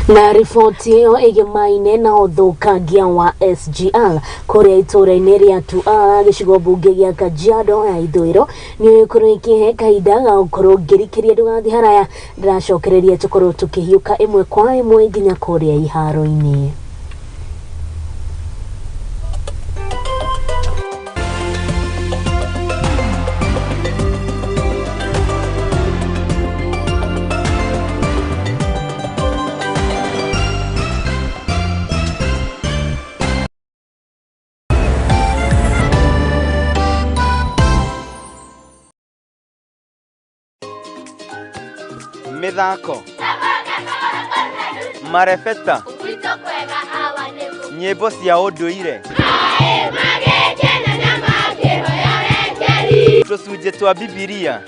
Na riboti ĩyo ĩgĩmaine na ũthũkangia wa SGR kũrĩa itũũra-inĩ rĩa Tuala gĩcigo mbunge gĩa Kajiado ya ithũĩro nĩ ĩkorwo ĩkĩhe kahinda ga gũkorwo ngĩrikĩria ndũgathiĩ haraya, ndĩracokereria tũkorwo tũkĩhiũka ĩmwe kwa ĩmwe nginya kũrĩa iharo-inĩ. Mĩthako, marebeta, nyĩmbo cia ũndũire, tũcunjĩ twa Bibilia.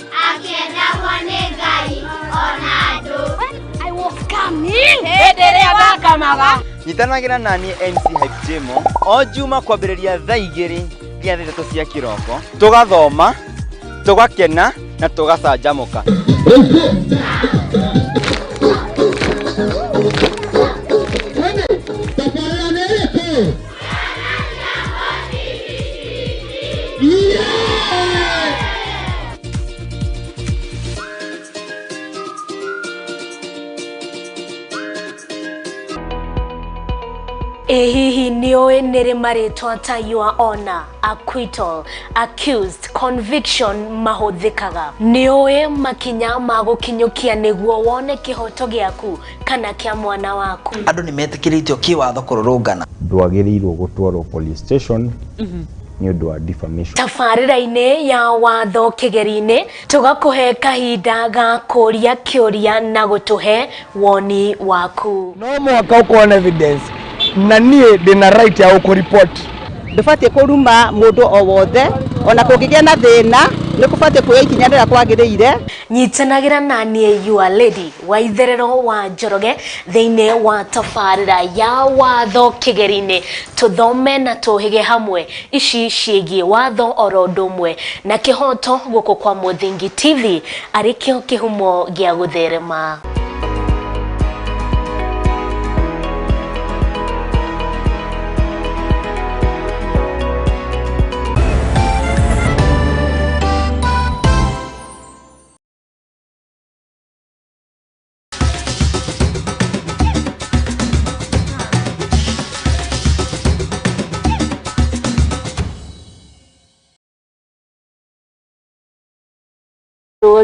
Nyitanagĩra naniĩ MC Hype Jemo o Juma kwambĩrĩria thaa 2 nginya thaa 3 cia kĩroko, tũgathoma, tũgakena na tũgacanjamũka. Ĩ hihi nĩ ũĩ nĩ rĩ marĩtwa ta your honor, acquittal, accused, conviction mahũthĩkaga? Nĩ ũĩ makinya ma gũkinyũkia nĩguo wone kĩhoto gĩaku kana kĩa mwana waku? Andũ nĩ metĩkĩrĩtio kĩwatho kũrũrũngana. Ndwagĩrĩirwo gũtwarwo police station nĩ ũndũ wa defamation. Tabarĩra-inĩ ya watho kĩgeri-inĩ tũgakũhe kahinda ga kũria kĩũria na gũtũhe woni waku. No mũhaka ũkorwo na evidence na niĩ ndĩna right ya gũkũripoti. Ndũbatiĩ kũruma mũndũ o wothe, ona kũngĩgĩa na thĩna nĩ kũbatiĩ kuoya ikinya rĩrĩa kwagĩrĩire. Nyitanagĩra na niĩ your lady wa itherero wa Njoroge thĩinĩ wa tabarĩra ya watho kĩgeri-inĩ, tũthome na tũhĩge hamwe ici ciĩgiĩ watho oro ũndũ ũmwe na kĩhoto gũkũ kwa Mũthingi TV arĩ kĩo kĩhumo gĩa gũtherema.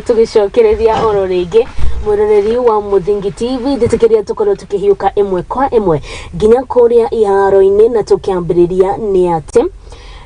Tũgĩcokereria oro rĩngĩ mwĩroreri wa Mũthingi TV, ndĩtĩkĩria tũkorwo tũkĩhiũka ĩmwe kwa ĩmwe nginya kũrĩa iharo-inĩ, na tũkĩambĩrĩria nĩ atĩ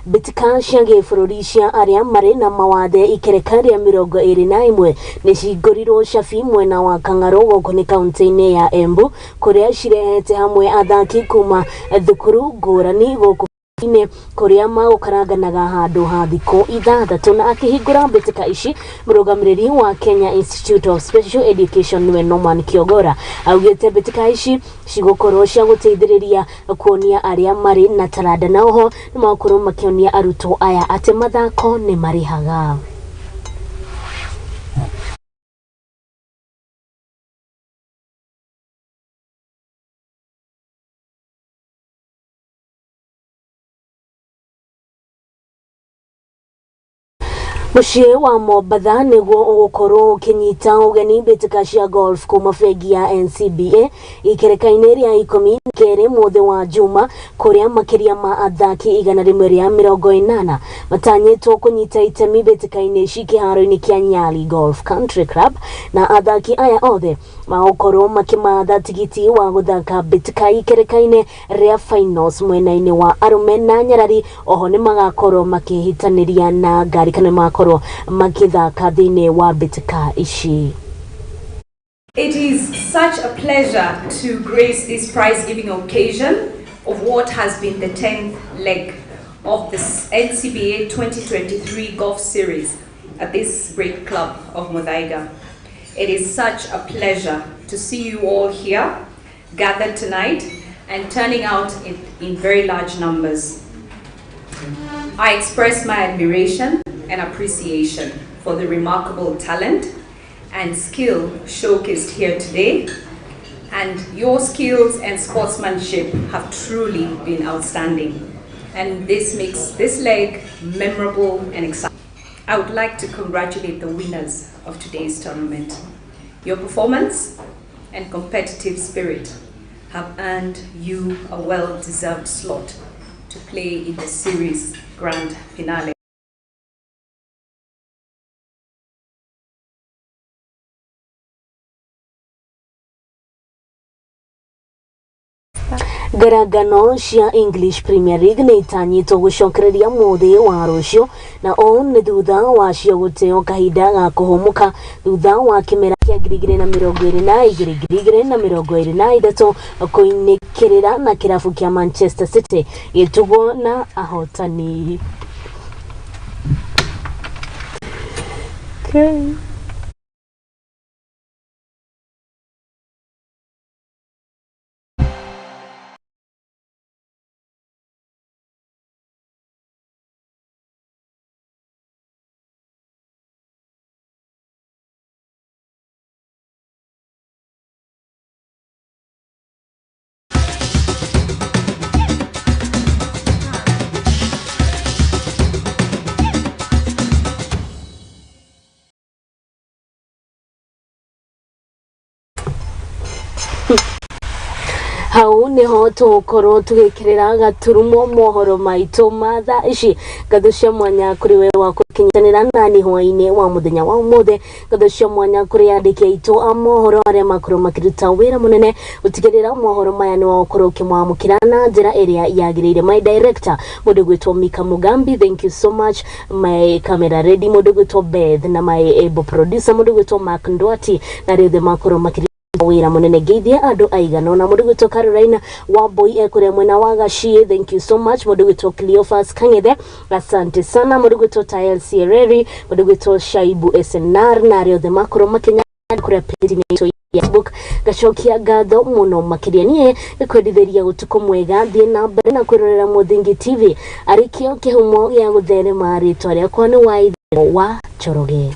mbĩtĩka cia gĩbũrũri cia arĩa marĩ na mawathe ikereka rĩa 21 nĩ cihingũrirwo cabi mwena wa Kang'arũ gũkũ nĩ kaunti-inĩ ya Embu, kũrĩa cirehete hamwe athaki kuma thukuru ngũrani gũkũ inĩ kũrĩa magũkaranganaga handũ ha thikũ 6. Na akĩhingũra mbĩtĩka ici, mũrũgamĩrĩri wa Kenya Institute of Special Education nĩwe Norman Kiogora augĩte mbĩtĩka ici cigũkorwo cia gũteithĩrĩria kuonia arĩa marĩ na taranda, na oho nĩ magũkorwo makĩonia arutwo aya atĩ mathako nĩ marĩhaga. Mũciĩ wa Mombatha nĩguo ũgũkorwo ũkĩnyita ũgeni mbĩtĩka cia golf kuma bengi ya NCBA ikereka-inĩ rĩa 12 mũthĩ wa Juma, kũrĩa makĩria ma athaki 180 matanyĩtwo kũnyita itemi mbĩtĩka-inĩ ici kĩharo-inĩ kĩa Nyali Golf Country Club, na athaki aya othe magũkorwo makĩmatha tigiti wa gũthaka mbĩtĩka ikereka-inĩ rĩa finals mwena-inĩ wa arũme na nyarari. Oho nĩ magakorwo makĩhitanĩria na ngari kana magakorwo makĩthaka thĩinĩ wa mbĩtĩka ici. It is such a pleasure to grace this prize-giving occasion of what has been the 10th leg of the NCBA 2023 Golf Series at this great club of Muthaiga. It is such a pleasure to see you all here, gathered tonight, and turning out in very large numbers. I express my admiration and appreciation for the remarkable talent and skill showcased here today, and your skills and sportsmanship have truly been outstanding, and this makes this leg memorable and exciting. I would like to congratulate the winners of today's tournament. Your performance and competitive spirit have earned you a well-deserved slot to play in the series grand finale. Ngarangano cia English Premier League nĩ itanyĩtwo gũcokereria mũthĩ wa rũciũ, na ũũ nĩ thutha wacio gũteo kahinda ga kũhũmũka thutha wa kĩmera kĩa ya 2022 2023 kuinĩkĩrĩra na kĩrabu kĩa Manchester City gĩtugwo na ahotani. Okay. Hau niho tũgũkorwo tũgĩkĩrĩra gaturumo mohoro maitũ ma thaa ici. Ngatho cia mwanya kũrĩ we wa kũkinyanĩra nani hwaĩ-inĩ wa mũthenya wa ũmũthĩ. Ngatho cia mwanya kũrĩ andĩki aitũ a mohoro arĩa makorwo makĩruta wĩra mũnene gũtigĩrĩra mohoro maya nĩ wagũkorwo ũkĩmwamũkĩra na njĩra ĩrĩa yagĩrĩire. My director mũndũ gwĩtwo Mika Mugambi, thank you so much. My camera ready mũndũ gwĩtwo Beth, na my able producer mũndũ gwĩtwo Mark Ndwati, na arĩa othe makorwo makĩruta wĩra mũnene. Ngeithie andũ aigana ona mũndũ gwĩtwo Caroline Wambui ekũrĩa mwena wa Gachie, thank you so much. Mũndũ gwĩtwo Cleophas Kang'ethe, asante sana. Mũndũ gwĩtwo Tael Siereri, mũndũ gwĩtwo Shaibu SNR, na arĩa othe makorwo makĩnya kũrĩa page-inĩ itũ ya Facebook. Ngacokia ngatho mũno makĩria. Niĩ ngwendithĩria ũtukũ mwega, thiĩ na mbere na kwĩrorera Mũthingi TV arĩ kĩo kĩhumo gĩa gũtherema. Rĩtwa rĩakwa nĩ Waithera wa Njoroge.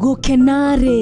Gũkenarĩ.